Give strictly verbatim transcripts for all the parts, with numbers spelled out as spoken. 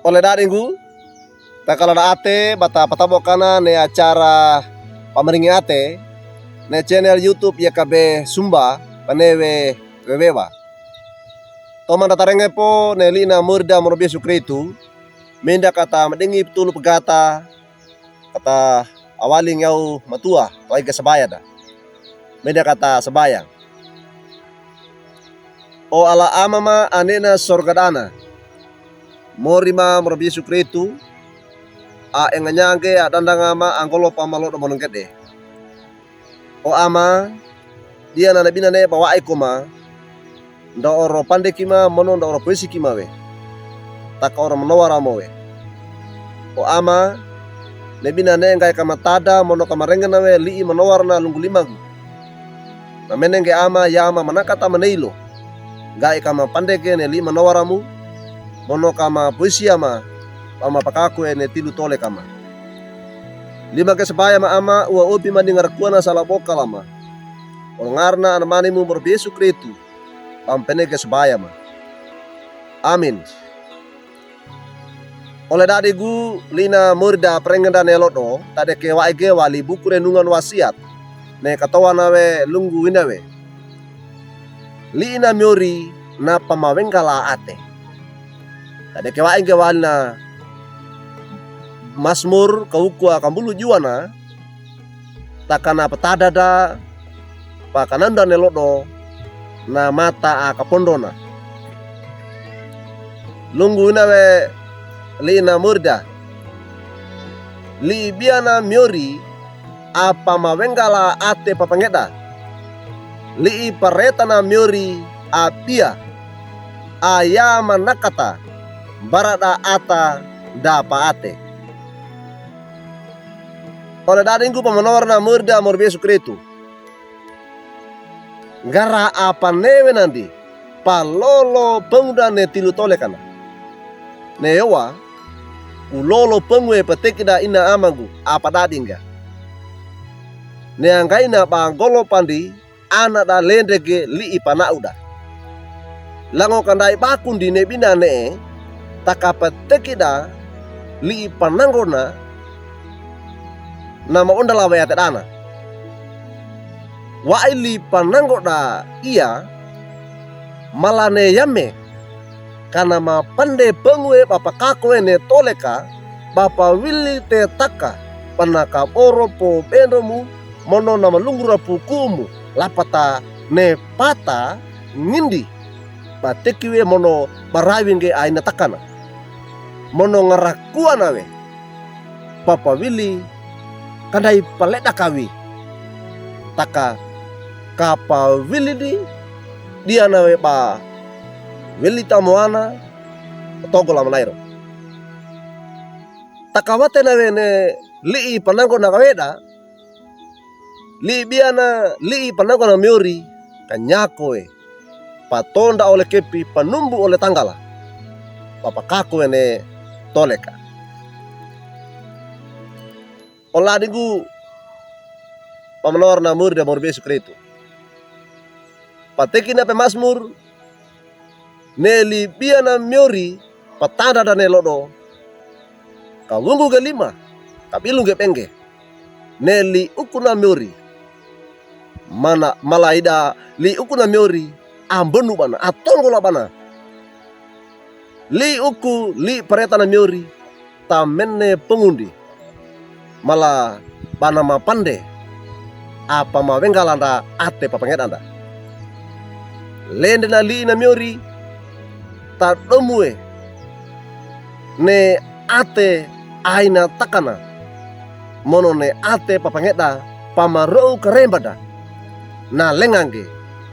Ole dadinggu, takaloda ate bata patabo'kana ne acara pamaringe ate ne channel YouTube Yakabe Sumba panewe wewewa. Toman da tarenge po ne li'na morida moro Yesu Kristu, minda kata madingi pitulu pegata, kata awali ngiyaw matuwa, tawaige sabaya da. Minda kata sabaya. O ala Ama ma a ne'e na sorga dana. Mori ma moro Yesu Kristu, a enganyange a dandanga ma anggolo pamalodo monongede. O Ama, diana ne bina ne bawa'i koma, nda oro pandeki ma mono nda oro poisiki ma we. Taka oro manowara mo we. O Ama, ne bina ne nggae kama tada mono kama rengena we li'i manowara na lunggu limangu. Mamenenge Ama ya ma manakata maneilo. Nggae kama pandeke ne li'i manowara mu, mono kama poisia ma, pama pakakue ne tilu tole kama. Limake sabaya ma Ama, uwa opi ma ni ngarakua na sala boka lama. Olo ngarna ana mane mu moro Yesu Kristu, pampenege sabaya ma. Amin. Ole dadinggu li'na morida parengeda ne lodo, tadeke wa'i ge wali buku renungan wasiat, ne katowana we lunggu wina we. Li'na miori na pamawenggala ate. Tadeke wa'i ge walina Masmur kawuku a kambulu juwana, takana patada da, pakananda ne lodo, na mata a kapondona. Lunggu wina we li'na morida. Li'i biana miori a pamawenggala ate papangeda. Li'i paretana miori a bia. A ya manakata, barada ata da paate. Ole dadinggu pamanawarna morida moro Yesu Kristu. Nggara a panewe nandi, palolo panguda ne tilu tole kana. Ne yowa, kulolo pangue patekida ina amangu a padadingga. Ne anggaina ba anggolo pandi, ana da lendege li'i pana'uda. Lango kandai bakundi ne bina ne'e, taka patekida li'i pananggona, na maondala we ate dana. Wa'i li'i pananggoda ia, mala ne yame, kana mapande pangue ba pakakue ne toleka, ba pawili tetaka, pana kaboro pobendromu, mono na malunggura pukumu, lapata ne pata ngindi, ba tekiwe mono barawinge aina takana. Mono ngarakua na we, ba pawili kandai paledaka wi. Taka kapawili di, diana we ba wili tamoana, togo lamanairo. Taka wate na we ne li'i pananggo na kaweda, li'i biana, li'i pananggo na miori, kanyako we. Patonda ole kepi, panumbu ole tanggala. Ba pakakue ne toleka. Ole dadinggu pamanawarna morida moro Yesu Kristu. Patekina pemasmur, ne li'i biana miori, patada da ne lodo. Kawunggu ge lima, kabilung ge bengge. Ne li'i ukuna miori. Mana, mala ida li'i ukuna miori, ambenu bana, atonggola bana. Li'i uku, li'i paretana miori, tamenne pangundi. Mala bana mapande, a pamawenggala nda ate papangeda nda. Lende na li'i na miori, tadomu we, ne ate aina takana, mono ne ate papangeda, pamarou karemba da, na lengange,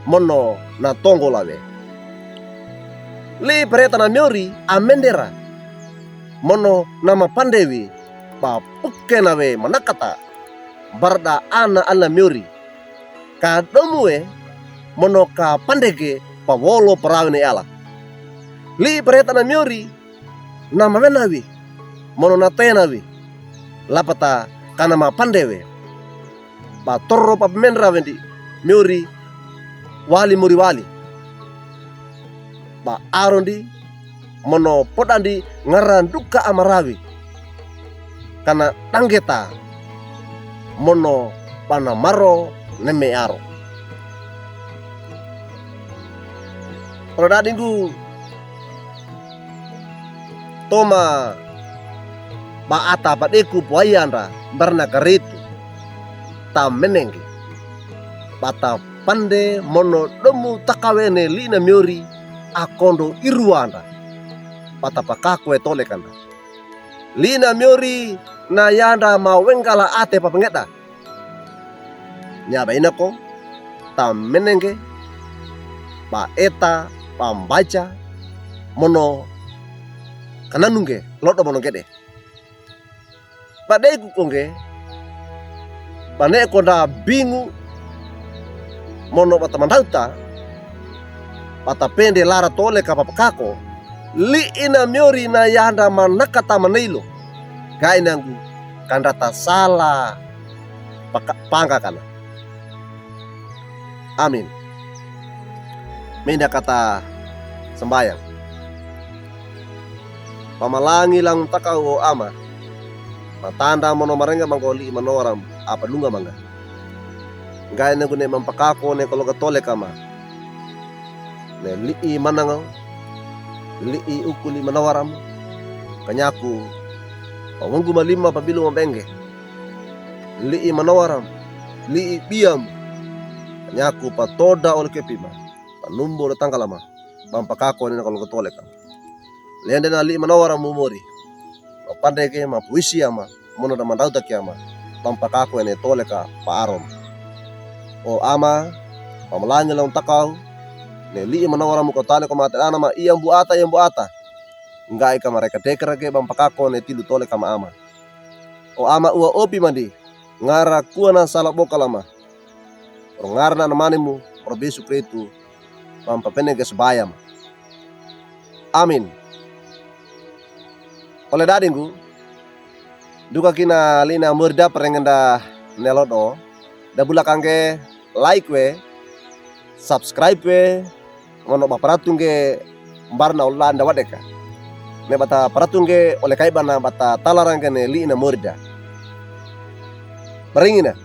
mono na tonggola we. Li'i paretana miori, amendera, mono na mapande wi, ba pukena we manakata, barada ana ala miori. Kadomu we, mono kapandege pawolo parawi ne ala. Li'i paretana miori, na mawena wi, mono na tena wi. Lapata kana mapande we. Ba toro papamendra wendi, miori, wali mori wali. Ba arondi, mono podandi ngaran duka a Marawi, kana dangeta mono pana maro neme aro. Olo dadinggu, toma ba ata padeku puwayanda barna karetu, ta menenge, bata pande mono domu takawe ne li'ina miyori a kondo iruwanda, bata pakako e tolekanda. Li'ina miyori na yanda ma wengala ate papangeda. Niya ba ina ko, ta menenge, ba eta, ba mbaja, mono kananungge, lodo mono gede. Padeku kongge, pane konda bingu, mono bata mandauta, bata pende lara toleka papakako, li'ina miyori na yanda manakata maneilo, gainanggu kandata sala paka-, pangga kana. Amin. Mendakata sambayang. Pamalangi langun takaw o Ama, matanda mono marenga mangga o li'i manawaram a padunga mangga. Gainanggu ne mampakako ne kaloga toleka ma, ne li'i manangaw, li'i uku li'i manawaram, kanyaku pawanggu malima pabilu mabengge. Li'i manawaram, li'i biyam, kanyaku patoda ole kepi ma, panumbo ole tanggalama, mampakako ne kaloga toleka. Lende na li'i manawaram mumori, mapandege, mapuisi Ama, mono da mandauta ki Ama, mampakako ne toleka paarom. O Ama, pamalangi langun takaw, ne li'i manawaram mukatane ko matedana ma iyam buata, iyam buata. Ngga'i ka marekadeka rage mampakako ne tilu toleka ma Ama. O Ama, uwa opi mandi, ngara kuwana sala bokalama. Oro ngara na Anamanimu, oro Yesu Kristu, mampapenege sabayam. Amin. Ole dadinggu, duka kina li'ina mori da parengenda ne lodo, da bula kangge like we, subscribe we, mono ba paratunge mbarna ola nda wadeka. Ne bata paratunge ole kai bana bata talarange ne li'ina mori da. Baringina.